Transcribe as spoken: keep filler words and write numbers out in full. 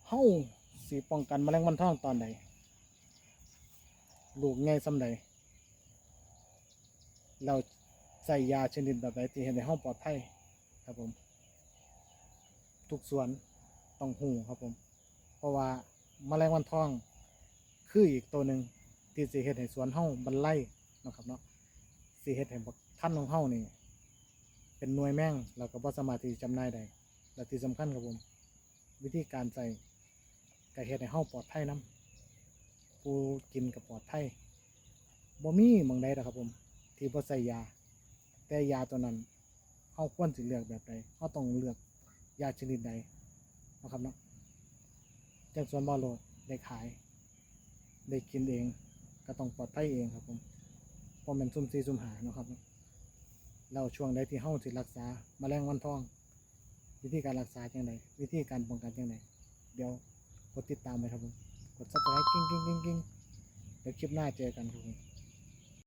เฮาสิป้องกันแมลงวันทองตอนใด ลูกใหญ่ส่ำใด แล้วใส่ยาชนิดแบบใดที่เฮ็ดให้เฮาปลอดภัยครับผม ทุกสวนต้องฮู้ครับผม เพราะว่าแมลงวันทองคืออีกตัวหนึ่งที่สิเฮ็ดให้สวนเฮาบันไลเนาะครับเนาะ สิเฮ็ดให้บักทันของเฮานี่เป็นหน่วยแมง แล้วก็บ่สามารถที่จะจำหน่ายได้ และที่สำคัญครับผม วิธีการใส่ก็เฮ็ดให้เฮาปลอดภัยนำ ผู้กินก็ปลอดภัย บ่มีหม่องใดดอกครับผม ที่บ่ใส่ยา แต่ยาตัวนั้นเฮาควรสิเลือกแบบใด เฮาต้องเลือกยาชนิดใดเนาะครับเนาะ จั่งสวนบ่าวโลดได้ขาย ได้กินเอง ก็ต้องปลอดภัยเองครับผม บ่แม่นซุ่มสี่ซุ่มห้าเนาะครับเนาะ แล้วช่วงใดที่เฮาสิรักษาแมลงวันทอง วิธีการรักษาจั่งใด วิธีการป้องกันจั่งใด เดี๋ยวกดติดตามไว้ครับผม กด Subscribe กิ้งๆๆๆ เดี๋ยวคลิปหน้าเจอกันครับผม